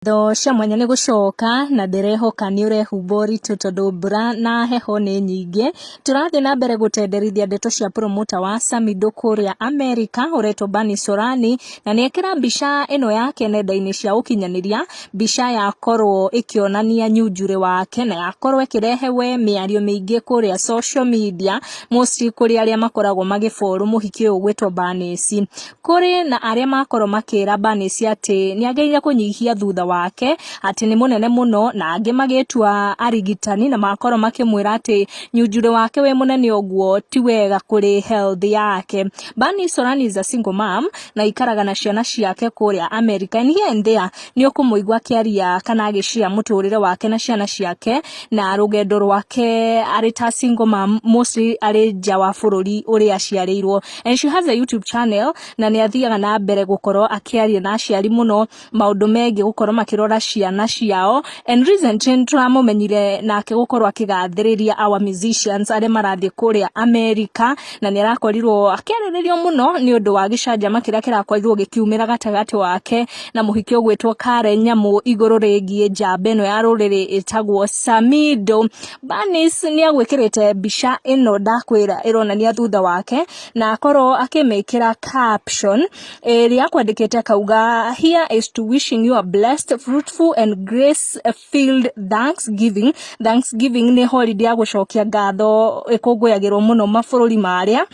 Ngatho cia mwanya nĩ gũcoka na ndĩrehoka nĩ ũrehumba ũritũ tondũ mbura na heho nĩ nyingĩ. Tũrathiĩ na mbere gũtenderithia ndeto cia promoter wa Samidoh kũrĩa Amerika ũretwo Bernice Sorani, na nĩ ekĩra mbica ĩno yake nenda-inĩ cia ũkinyanĩria, mbica yakorwo ĩkĩonania nyunjurĩ wake na yakorwo ĩkĩrehe we mĩario mĩingĩ kũrĩa social media, mostly kũrĩ arĩa makoragwo magĩ follow mũhiki ũyũ ũgwĩtwo Bernice. Kũrĩ na arĩa makorwo makĩra Bernice atĩ nĩ agĩrĩire kũnyihia thutha wake, atĩ nĩ mũnene mũno, na angĩ magĩtua arigitani na makorwo makĩmwĩra atĩ nyunjurĩ wake wĩ mũnene ũguo ti wega kũrĩ health yake. Bernice Orani is a single mom na aikaraga na ciana ciake kũrĩa America, and here and there nĩ ũkũmũigua akĩaria kana agĩ share mũtũrĩre wake na ciana ciake na rũgendo rwake arĩ ta single mom, mostly arĩ nja wa bũrũri ũrĩa aciarĩirwo. And she has a YouTube channel na nĩ athiaga na mbere gũkorwo akĩaria na aciari mũno maũndũ megiĩ gũkorwo makĩrora ciana ciao. And recently nĩ tũramũmenyire nake gũkorwo akĩgathĩrĩria our musicians arĩa marathiĩ kũrĩa America, na nĩ arakorirwo akĩarĩrĩrio mũno nĩ ũndũ wa gĩcanjama kĩrĩa kĩrakorirwo gĩkiumĩra gatagatĩ wake na mũhiki ũgwĩtwo Karen Nyamu igũrũ rĩgiĩ njamba ĩno ya rũrĩrĩ ĩtagwo Samidoh. Bernice nĩ agwĩkĩrĩte mbica ĩno ndakwĩra ĩronania thutha wake na akorwo akĩmĩkĩra caption ĩrĩa akwandĩkĩte akauga, "Here is to wishing you a blessed, fruitful and grace filled Thanksgiving." Thanksgiving nĩ holiday ya gũcokia ngatho ĩkũngũyagĩrwo mũno mabũrũri marĩa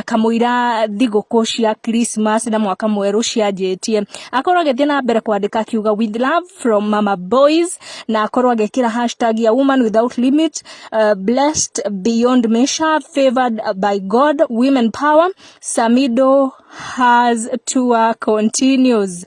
kamũira thigũkũ cia Christmas na mwaka mwerũ cianjĩtie. Akorwo agĩthiĩ na mbere kwandĩka akiuga, "With love from Mama Boys," na akorwo agĩkĩra #ya woman without limit, blessed beyond measure, favored by God, women power, Samidoh has tour continues.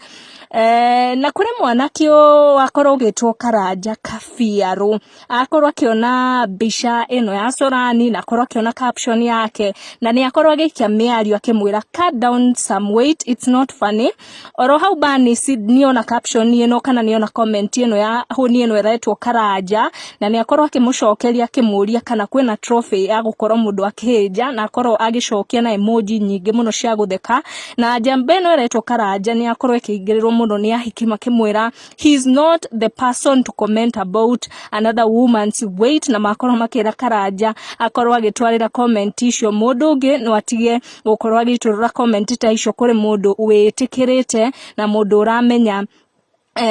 Na kũrĩ mwanake ũyũ wakorwo ũgĩtwo Karanja Kabiarũ, akorwo akĩona mbica ĩno ya Sorani na akorwo akĩona caption yake, na nĩ akorwo agĩikia mĩario akĩmwĩra, "Cut down some weight, it's not funny." Oro hau Bernice nĩona caption ĩno kana nĩona comment ĩno ya hũni ĩno ĩretwo Karanja, na nĩ akorwo akĩmũcokeria akĩmũria kana kwĩna trophy ya gũkorwo mũndũ akĩhĩnja, na akorwo agĩcokia na emoji nyingĩ mũno cia gũtheka. Na njamba ĩno ĩretwo Karanja nĩ akorwo ĩkĩingĩrĩrwo mũno nĩ ahiki makĩmwĩra he is not the person to comment about another woman's weight, na makorwo makĩra Karanja akorwo agĩtwarĩra comment icio mũndũ ũngĩ, no atige gũkorwo agĩitũrũra comment ta icio kũrĩ mũndũ wĩtĩkĩrĩte na mũndũ ũramenya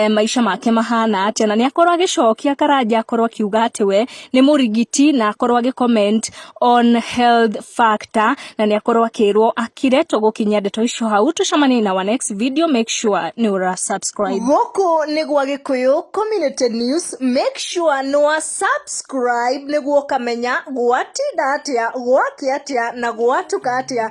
maica make mahana atĩa. Na nĩ akorwo agĩcokia Karanja akorwo akiuga atĩ we nĩ mũrigiti na akorwo agĩ comment on health factor, na nĩ akorwo akĩrwo akire. Tũgũkinyia ndeto icio hau, tũcemanie na our next video. Make sure nĩ ũra subscribe. Gũkũ nĩ gwa Gĩkũyũ Community News. Make sure nĩ wa subscribe nĩguo ũkamenya gwatinda atĩa, gwakĩa atĩa na gwatuka atĩa.